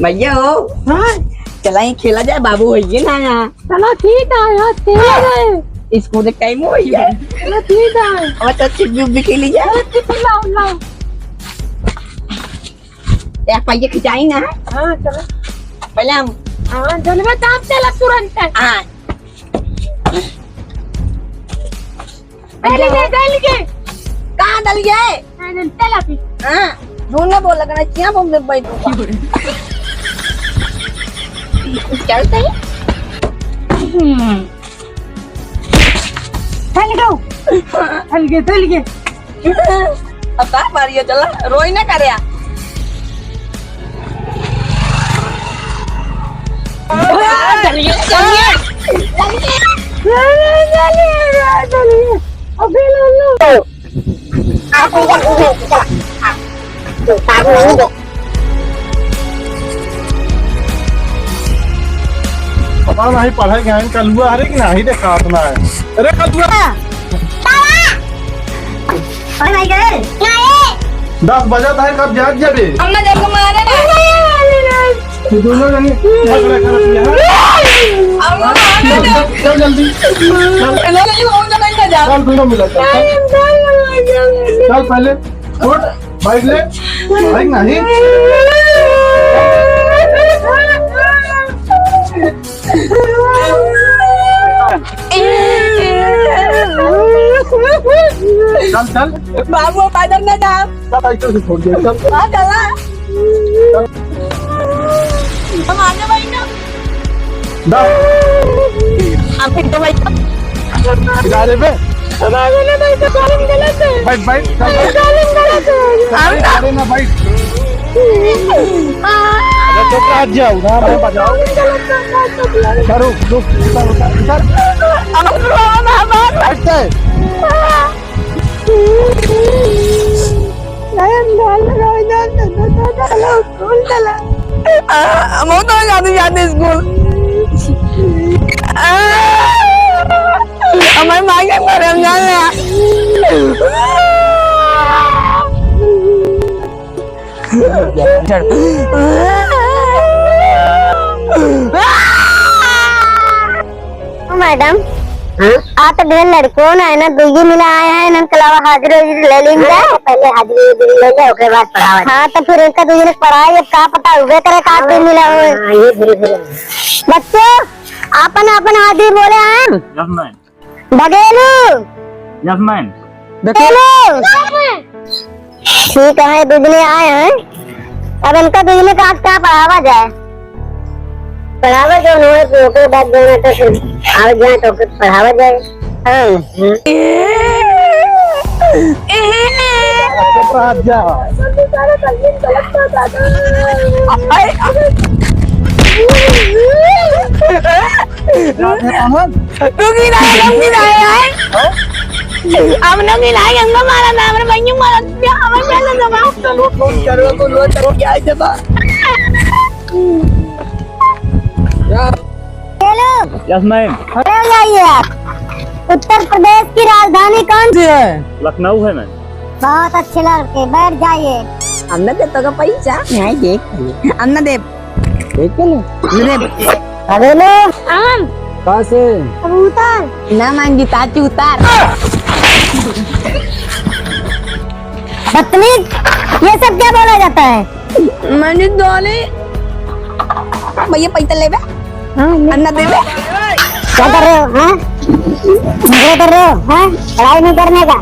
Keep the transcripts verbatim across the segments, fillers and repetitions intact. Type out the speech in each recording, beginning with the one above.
भैया हो। हाँ। चला, ही खेला जाए, बाबू होइए ना यहाँ। चलो ठीक है, यहाँ खेला जाए। स्कूल टाइम होइए। चलो ठीक है। और तो छिप भी खेली जाए। चलो छिप लाओ, लाओ। एक पहिए खिंचाई ना। हाँ, चलो। पहले हम। हाँ, जलवे दाम चला तुरंत। हाँ। डाल के, डाल के। कहाँ डाल गए? हाँ, चल अभी। हाँ, झूठ ना बोल, लगना चिया बम में बैठ। चलते हैं। हम्म। चल गो। चल गए, चल गए। अब का मारिया, चला, रोई ना करे। चलिए, चलिए। अबे लो, लो। पता नहीं पढ़े गए कलुआ, अरे कि नहीं देखात ना है। अरे कलुआ। पढ़ नहीं गए? नहीं। दस बजत है, कब जाग जाबे? अम्मा जब को मारे ना। ये दोनों जने झगड़ा करत रहे हैं। अम्मा मारे ना। चल जल्दी। चल। चलो, चलो, हम जब नहीं जा। चल, दोनों मिला, चल, चल। चल पहले। उठ, बैठ ले। बैठ नहीं। चल, चल। बाबू, पैदल न जा। चल, ऐसे से छोड़ दिया, चल। हाँ, चला। चल। हम आगे भाई ना। दा। आप फिर तो भाई। किनारे पे। हम आगे ना भाई, तो गाली में गलत है। बैठ, बैठ, चल, बैठ। गाली में गलत है। बैठ, अरे ना, बैठ। अरे चुप रह, हट जाओ, ना, ना बजाओ। गाली में गलत है, ना, चुप रह। रुक, रुक, उतर, उतर, उतर। अब रोना हमारा। हटते। आ, हम तो जाते, जाते स्कूल। आ, हमारे माँ के घर हम जाना। ओ मैडम, हाँ? आ तो ढेर लड़कों ना है ना, दुइये मिला आए हैं, इनके अलावा हाजिरी उजिरी ले लेंगे। हाँ, पहले हाजिरी उजिरी ले ले, ओकरे बाद पढ़ावा जाए। हाँ, तो फिर इनका दुइये ने पढ़ाई, अब का पता उबे करे का आदमी मिला होए। हाँ, ये धीरे धीरे। बच्चों, आपन आपन हाजिरी बोले हैं। Yes, ma'am। बघेलू। Yes, ma'am। बघेलू। ठीक है, दुजने आए हैं, अब इनका दुजने का आज का पढ़ावा जाए? पढ़ावा जो होए तो ओके बाद जाना तो फिर आवे जाए तो ओके पढ़ावा जाए। हाँ। चुप रह जा। तू की ना, हम की ना है। हम लोग की ना, हमको मारा ना, हमारे भाइयों मारा, क्या हमारे पहले जमा। चलो, फोन करो, तो लोग क्या है जमा। Hello। Yes, ma'am। Hello, जाइए आप। उत्तर प्रदेश की राजधानी कौन सी है? लखनऊ है, ma'am। बहुत अच्छे लड़के, बैठ जाइए। अन्ना दे तो का पैसा? नहीं दे। अन्ना दे। देख ले। ये दे। अरे ले। आम। कहाँ से? कबूतर। ना मांगी ताची उतार। बदतमीज, ये सब क्या बोला जाता है? मैंने डाले। भैया पैसा लेबे? हाँ, ले। अन्ना देबे? क्या कर रहे हो, हाँ? झगड़ा कर रहे हो, हाँ? पढ़ाई नहीं करने का?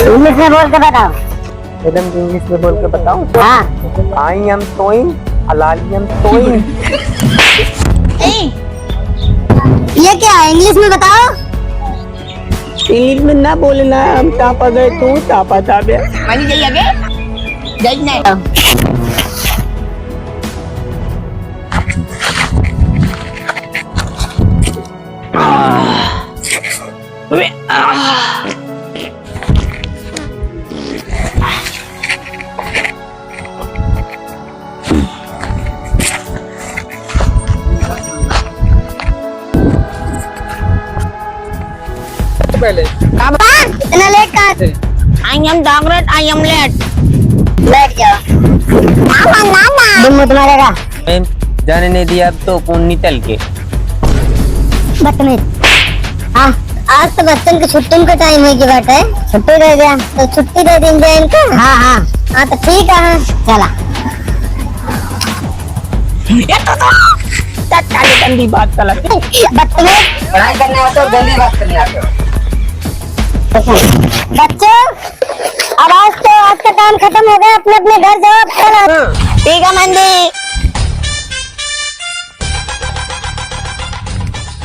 English में बोल के बताओ। Madam, English में बोल के बताओ। हाँ। I am Toin, Alali am Toin। ए, ये क्या है? English में बताओ। English में ना बोले ना, हम तापा गए, तू तापा था बे। मानी जाइए आगे। जाइए ना। आह। अबे, आह। पहले। का बा? इतना late कहाँ से? I am जागृत, I am late। Late ना, ना, ना, ना। तुम मुझ मारेगा। मैम, जाने नहीं दिया अब तो फोन निकल के। बदतमीज। हाँ, आज तो बच्चन के छुट्टी का टाइम है कि बाटे। छुट्टी दे दिया। तो छुट्टी दे दी जाए इनका? हाँ, हाँ। हाँ, तो ठीक है, हाँ। चला। ये तो, तो, तत्काल गंदी बात चला। बदतमीज। पढ़ाई करने आते हो, गंदी बात करने आते हो। बच्चों, अब आज तो, आज का काम खत्म हो गया, अपने अपने घर जाओ, अब कल आओ। हाँ, ठीक है मैम जी।